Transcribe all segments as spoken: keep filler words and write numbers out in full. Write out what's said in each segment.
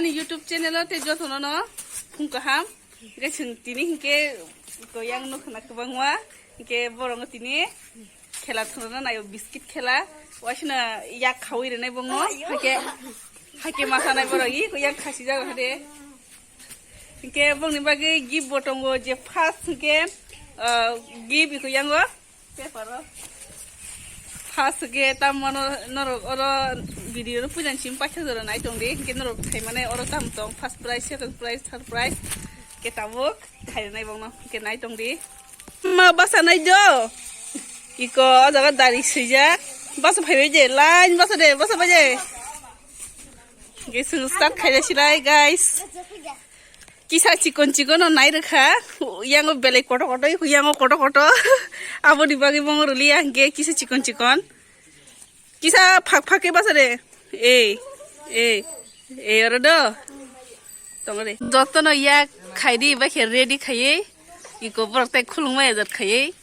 YouTube channel o tei jotono no phung kaham. Hingke chwng tini hingke koyang no khna kwbangma. Hingke borok no tini khela thwngna naio, biscuit khela. Waisna yak khawi rwnai bongno. Hake, hake masa nai borok i koyang khasi jago hade. Hingke bongni bagwi gift bo tongo je first hingke, ah, gift iko yango. Paper o. First ke tamo no norok oro video no pujan sim paisa jora nai tong di, hingke norok thai mane oro tam tong, first prize, second prize, third prize ke tabuk thai nai bongno ke nai tong di. Ma basa nai do. Iko o jaga dari swijak. Basa phai bai je, line basa de, basa bai je. Hingke chwng start khaina silai, guys. Kisa chikon chikon no nai rwkha, yango belai koto koto, yango koto koto. Aboni bagwi mongo rwliya hingke kisa chikon chikon. Kisa phak phak ke basa de. Ei, ei, ei, oro do. Tongre. Jotono yak khaidi, bai khe ready khaiwi. Iko borok tai khulumma ejat khaiwi.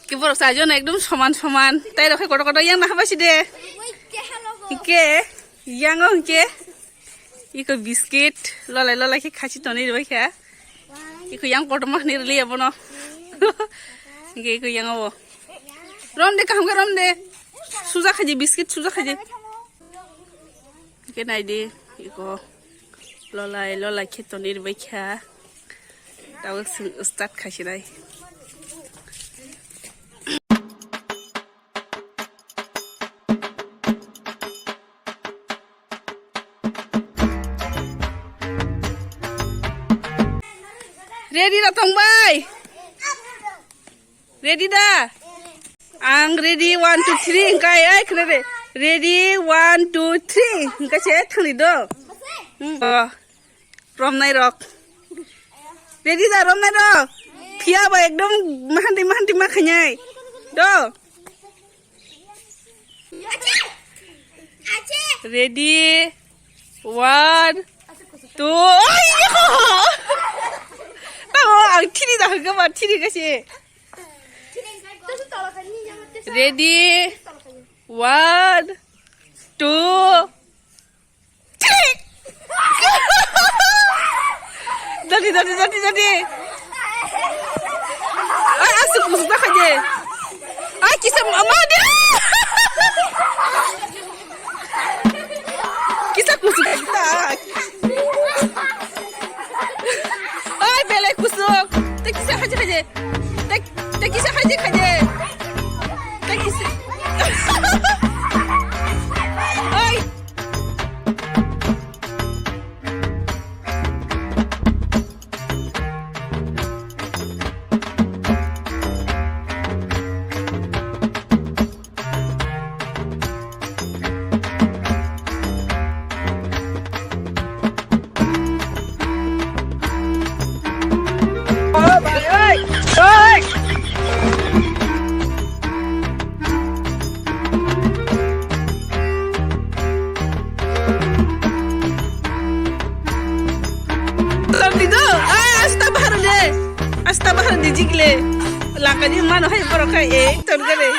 Ki borok chajon ekdom soman soman. Tai rok hai koto koto yang nahaba side. Hingke, yango hingke. Iko biscuit lolai lolai khe khasi tonwi rwbai kha. Iko yang kotorma hwnwi rwliya bono. Hingke iko yang obo. Rom de kaham khe rom de. Suja khaji biscuit suja khaji. Hingke naidi iko lolai lolai khe tonwi rwbai kha. Tabuk chwng start khaisinai. Ready da thangbai? Ready da? Ang ready, one, two, three hingkai, ai khna re. Ready, one, two, three hingkai se thangni do. Hmm. Oh. Romnai rok. Ready da romnai rok? Phiya bo ekdom mahanti mahanti ma khainai. Do. Ready? One, two. Ai, yo! Tamo ang thini da hwnkhe ba thini khe se. Ready? One, two, three. Dati, dati, dati, dati. Ai, asuk musuk ta khaje. Ai, kisa ma, ma de. Kisa kusuk ta. Ai, belai kusuk. Te kisa khaje khaje. Te, te kisa khaje khaje. Te kisa. Ai. Tong di do, ah, asta bahar le, asta bahar di jikle, langkani mano hai borok hai, eh, tong gale.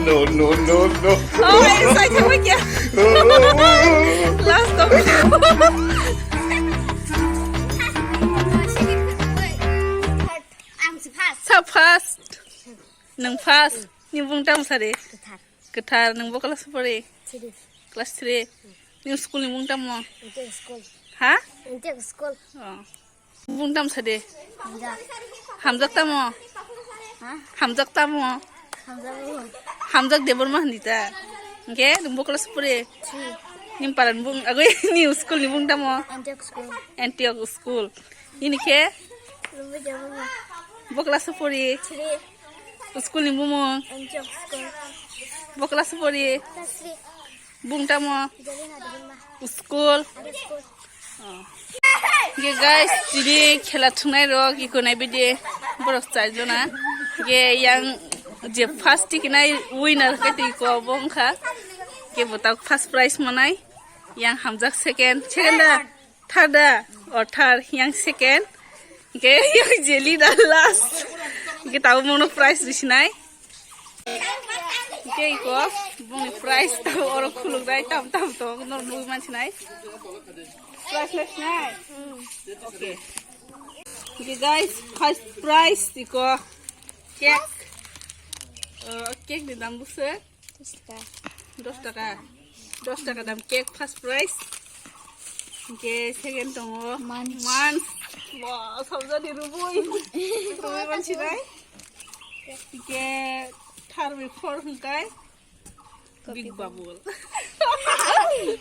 No, no, no, no. Oh, ay, sa kya? Last of. Sa first. Nang first. Ni bung tam sari. Kwthar, nwng bo class pori? Three. Class three. Nwng school ni mung tamo? Intek school. Ha? Intek school. Oh. Mung tam sade? Hamjak. Hamjak tamo? Ha? Hamjak tamo? Hamjak. Hamjak Debbarma hindi ta. Hingke nwng bo class pori? Three. Nim paran bung, agoi ni school ni mung tamo? Antioch school. Antioch school. Ini ke? Rumba Jabama. Bo class pori? Three. School ni bumung? Antioch school. Bo class pori? Class three. Bung tamo? School. Oh. Ge guys, tini khela thungnai rok iko nai bidi borok chai jona. Ge yang je first tikinai winner ke tiko bongkha. Ge botak first prize manai. Yang hamjak second, second da. Third da, or third, yang second. Hingke yang jelly da last. Hingke tabo mono prize risinai. Hingke iko, bongni prize tabo oro khuluk dai, tam tam to, no nui mansinai. Prize le sinai. Okay. Hingke guys, first prize iko cake. Uh, cake ni dam buse. Dos taka. Dos taka. Dos taka dam cake first prize. Hingke second tongo. Munch. Munch. Wow, sabjani rubui. Rubui mansinai. Hingke third bai four hingkai. Big Bubble.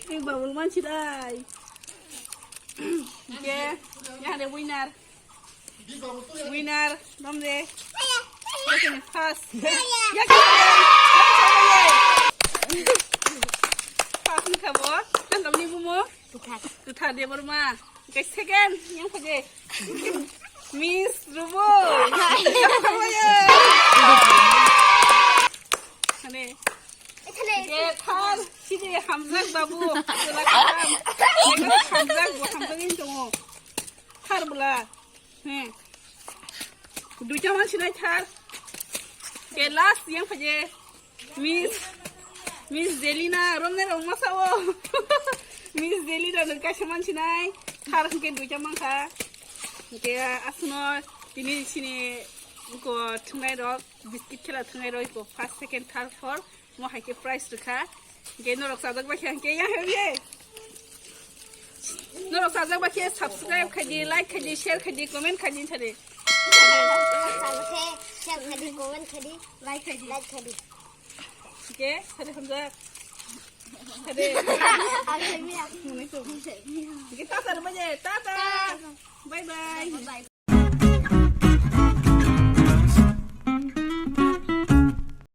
Big Bubble mansinai. Hingke, yang ada winner. Winner, nomre. Yakini first. Yakini first wngkha bo. Nang kamni bumo? Tuthar. Tuthar Debbarma. Hingke second, yang phaje. Miss Rubo. Hane. Hingke third, sidi hamjak babu. Hamjak bo, hamjak in tongo. Third bwla. Hmm. Duita mansinai third. Ke last yang phaje. Miss, Miss Zelina, romne rong masa o. Miss Zelina nung kaisa mansinai. Third hingke duita mankha. Hingke aswkno tini sini ko thungnai rok, biscuit khela thungnai rok ko first, second, third, fourth. Mo hai khe prize rwkha. Hingke norok sajak bai khe hingke yang hemye. Norok sajak bai khe subscribe khaidi, like khaidi, share khaidi, comment khaidi thade. Share khaidi, comment khaidi, like khaidi. Like khaidi. Hingke thade hamjak. Thade. Ang hemya. Hingke tata rwbaje, tata. Bye bye. Bye bye.